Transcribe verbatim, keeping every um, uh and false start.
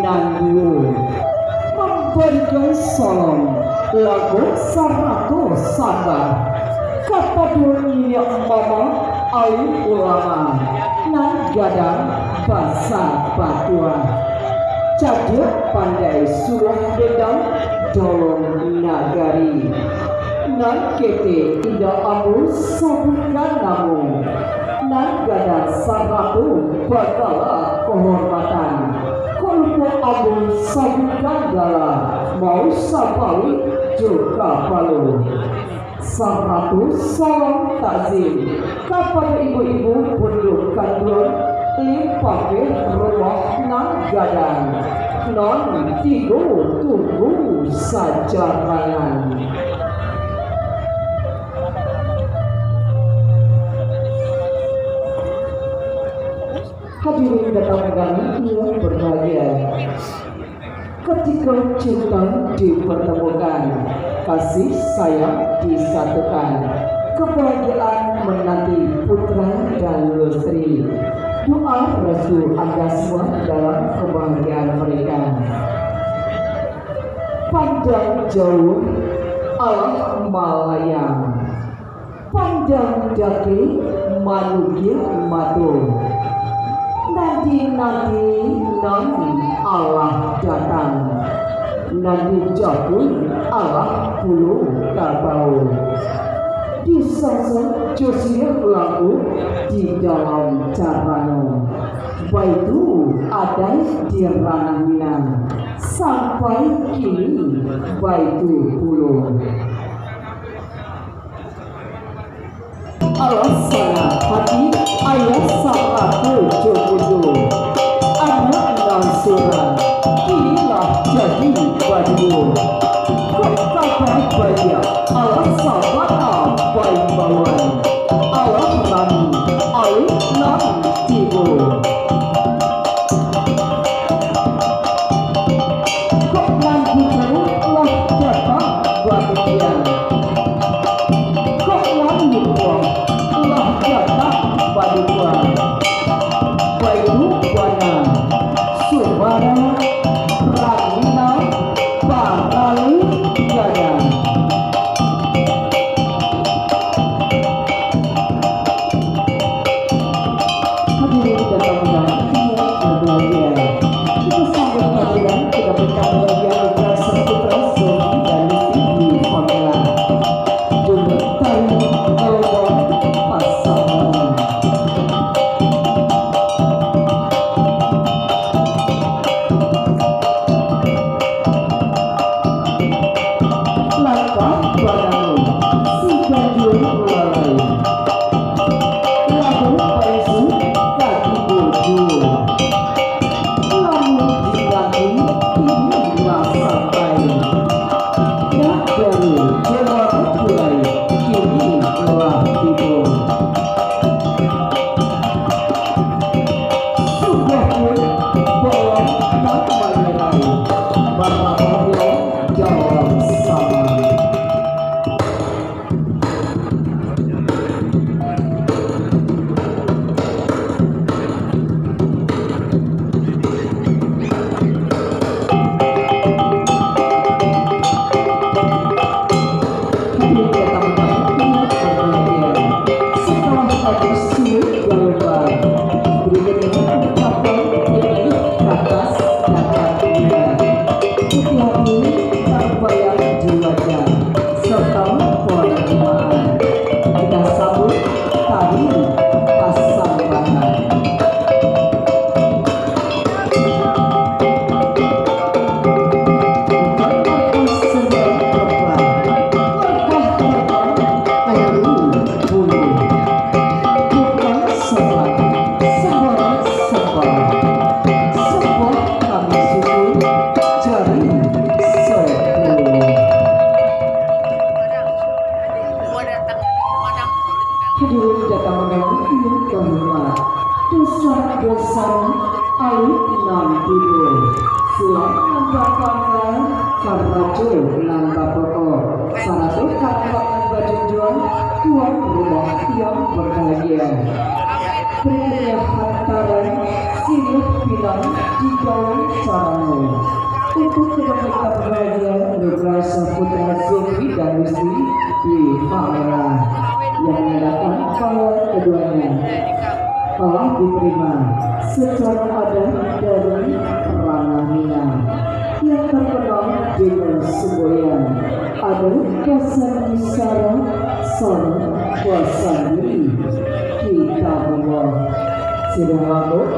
Anduo mambarikan salam, lagu sarato sambah kapado niniak mamak alim ulama nan gadang basa patuah, cadiak pandai surah dendang dalam nagari. Nan ketek indak ambo sabuikkan namo, nan gadang sarato bagala kahormatan. Kok lupo ambo sabuikkan gala, mau sabalik jo kapalo. Sarato salam takzim kapado ibu-ibu pondok kanduang, limpapeh rumah nan gadang, nan tigo tunggu sajarangan. Hadirin datang undangan yang berbahagia. Ketika cinta dipertemukan, kasih sayang disatukan, kebahagiaan menanti putra dan lestri. Doa restu anda semua dalam kebahagiaan mereka. Pandang jauah alah malayang, pandang dakek manukik mato. Nanti-nanti nan alah datang, nan dijapuik alah pulo ka bao. Disasar jo siriah langkok di dalam carano. Baitu adaik di ranah Minang, sampai kini baitu pulo. Alah sanang hati ayah sarato jo bundo, anak nan surang, kini lah jadi baduo. Kok kaba baiak, alah sabana baimbauan, alah rami, alun nan tibo. Kok nan bujuah lah datang baduduan, kok nan lumpuah lah datang baduduan. Baitu bana, sabana rami nan baralih gadang. Hadirin dan tamu undangan yang berbahagia, kita sambut kehadiran kedua putra Zohri dan Lutfi Pamela. Jumlah tari Kalombo Pasaman. Langkah banangun si ganjil lalai, lalu paisuak ka tibo juo. Lamun dinanti kini lah sampai, nak dari Jawa Pulai kini lah tibo. Sungguahpun, bawang nan manyerang, marapahlah dalam saman. Setelah tadi sulit galumbang, berikutnya ucapan dari atas dapatnya. Hati-hati tak bayang di wajah, serta penerimaan. Kita sambut tari pasambahan. Hadirin datang undangan yang terhormat, dosa-dosa alun nan tibo, silang nan bapangka, karajo nan bapokok, sarato karabat nan bajunjuang, tuan rumah yang berbahagia. Berikutnya hantaran siriah pinang di dalam carano. Untuk kita bahagia, Nugraha Putra Zulfi dan Rizky di Palmerah, yang menandakan bahwa keduanya telah diterima secara adat dari Ranah Minang yang terkenal di Semboyan. Ada bahasa Indonesia, salam bahasa diri. Kitabullah. Sudah mabuk,